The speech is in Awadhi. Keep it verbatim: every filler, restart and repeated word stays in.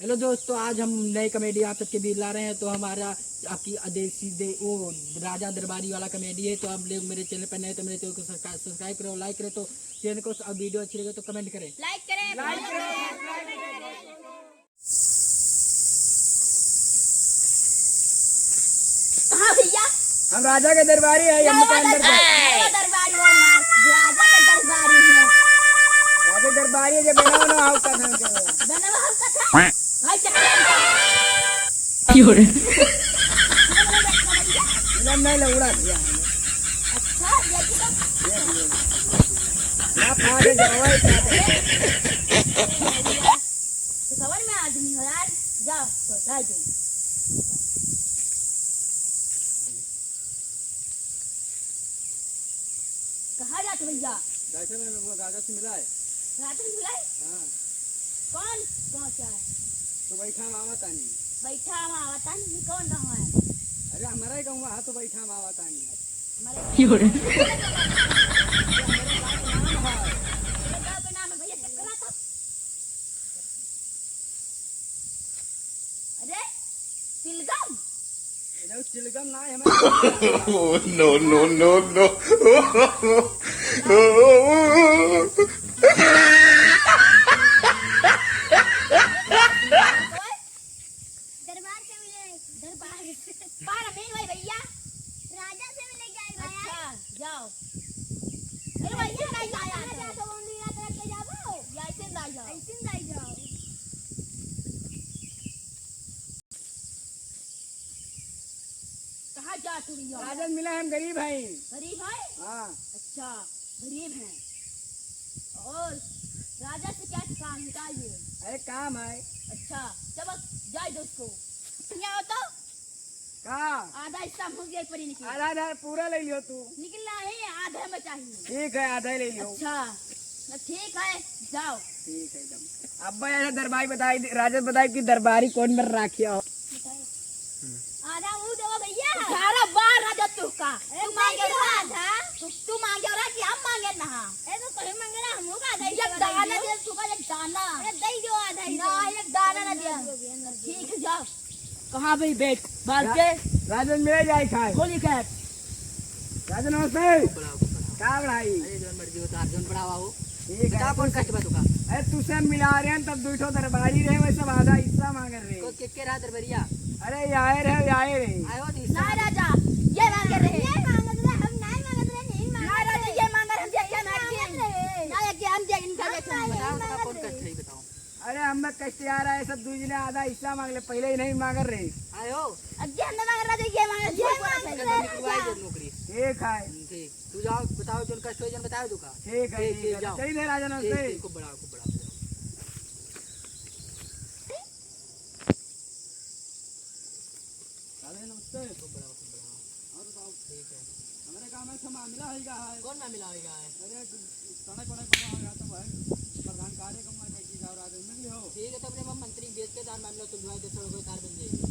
हेलो दोस्तों, आज हम नए कॉमेडी आप सबके बीच ला रहे हैं। तो हमारा आपकी अदेसी दे वो राजा दरबारी वाला कॉमेडी है। तो आप लोग मेरे चैनल पर नए तो मेरे चैनल को सब्सक्राइब सब्सक्राइब करें, लाइक करें। तो चैनल को, अब वीडियो अच्छी लगे तो कमेंट करें। लाइक करें, लाइक फॉलो करें। कहाँ भैया? हम राजा के दरबारी है, हम राजा अंदर के। राजा दरबारी हो हमार, राजा के दरबारी है। राजा दरबारी है, जब बना बना आओ का धन के। बना बना आओ का धन। भाई चक्कर में। क्यों रे? मिलन नहीं लौड़ा दिया हमने। अच्छा, ये भी तो। ये, ये। ना फाड़े जाओ, ये क्या? तो सवर में आदमी हो यार, जाओ, तो जा दो। कहाँ जात भैया? जाते ना, वो राजा से मिला है। राजा से मिला है? हाँ। कौन गाँव से आए? तो बैठा हम आवा तानी। बैठा हम आवा तानी, ये कौन गाँव है? अरे हमारा ही गाँव है, तो बैठा हम आवा तानी। हमारे क्यों रे? ये गाँव के नाम है भैया, चक्करा था। अरे, चिलगम? अरे, वो चिलगम ना है हमारे। Oh, no, no, no, no। दरबार से मिले, दरबार से। बाहर अमीन भाई भैया। राजा से मिले जाए भाई। अच्छा, जाओ। अरे भाई, भैया, ऐसे नहीं जाया भैया, था। तो मंदिर तरफ के जाबो। या ऐसे नहीं जाओ। ऐसे नहीं जाओ। कहाँ जात हो भैया? राजन मिला, हम गरीब हैं। गरीब है? हाँ। अच्छा, गरीब हैं। और राजा से क्या काम है, बताइए। अरे काम है। अच्छा, चलो जाए दोस्तों। यहाँ आओ तो। का? आधा हिस्सा हम हो गया परी निकल। आधा आधा पूरा ले लियो तू। निकलना है, आधा में चाहिए। ठीक है, आधा ही ले लियो। अच्छा, तो ठीक है, जाओ। ठीक है एकदम। अब्बा यार दरबारी बताई, राजा बताई कि दरबारी कौन बन राखिया हो। आधा वो देवा भैया। अठारह बार राजा तू का। ए, तू मांगे रहा। आधा। तू, तू मांगे रहा कि हम मांगे ना? ए, तो कहीं मांगे रहा, हम का दे एक दाना दे तू का, एक दाना। अरे, दे दो आधा ही ना, दो। एक दाना ना दिया। ठीक है, जाओ। कहाँ भाई बैठ? बाहर रा-, के? राजन मेरे जाए खाए। होली कैट। राजन नमस्ते। बुलाओ, बुलाओ। का बढ़ाई? अरे, जोन मर्जी हो, तार जोन बढ़ावा हो। ठीक है, बता, कौन तू कष्ट बा तुका? अरे, तुसे मिला रहे हैं, तब दुई ठो दरबारी रहे, वैसे आधा हिस्सा मांग रहे। को के, के रहा दरबारिया? अरे, यार है, यार है। आयो, हिस्सा ना राजा, ये मांग रहे। ये मांगत रहे, हम नहीं मांगत रहे, नहीं मांगत ना राजा, रहे। ये मांग रहे, हम ये, ये मांग रहे। ना, ये हम ये इनका हम लेते हैं। नहीं बताओ, बताओ, मांगत कौन रहे। कष्ट है, बताओ। अरे, हमें कष्ट आ रहा है, सब दुई जने आधा हिस्सा मांग ले, पहले ही नहीं मांग रहे। आयो। अब ये हम ना मांग रहे, ये मांग रहे, ये मांग रहे। निकलवाई दे नौकरी। ठीक है। हम्म, ठीक। तू जाओ, बताओ, जोन कष्ट हो, जोन बताओ, दुखा। ठीक है, ठीक, ठीक ठीक, है। जाओ। चलिए, राजा, ठीक, नमस्ते। ठीक, खूब बढ़ाओ, खूब बढ़ाओ, खूब बढ़ाओ। राजा, नमस्ते। खूब बढ़ाओ, खूब बढ़ाओ। और बताओ। ठीक है। हमारे गाँव में एक मामला होइगा है। कौन मामला होइगा है? अरे, सड़क वड़क बनवा होइगा तो भाई, प्रधान कार्य को मैं कैसे जाओ, राजा, मिल हो? ठीक है, तो अपने मंत्री बेच के तार मामला सुलझवाई दे, सड़क तार बन जाएगी।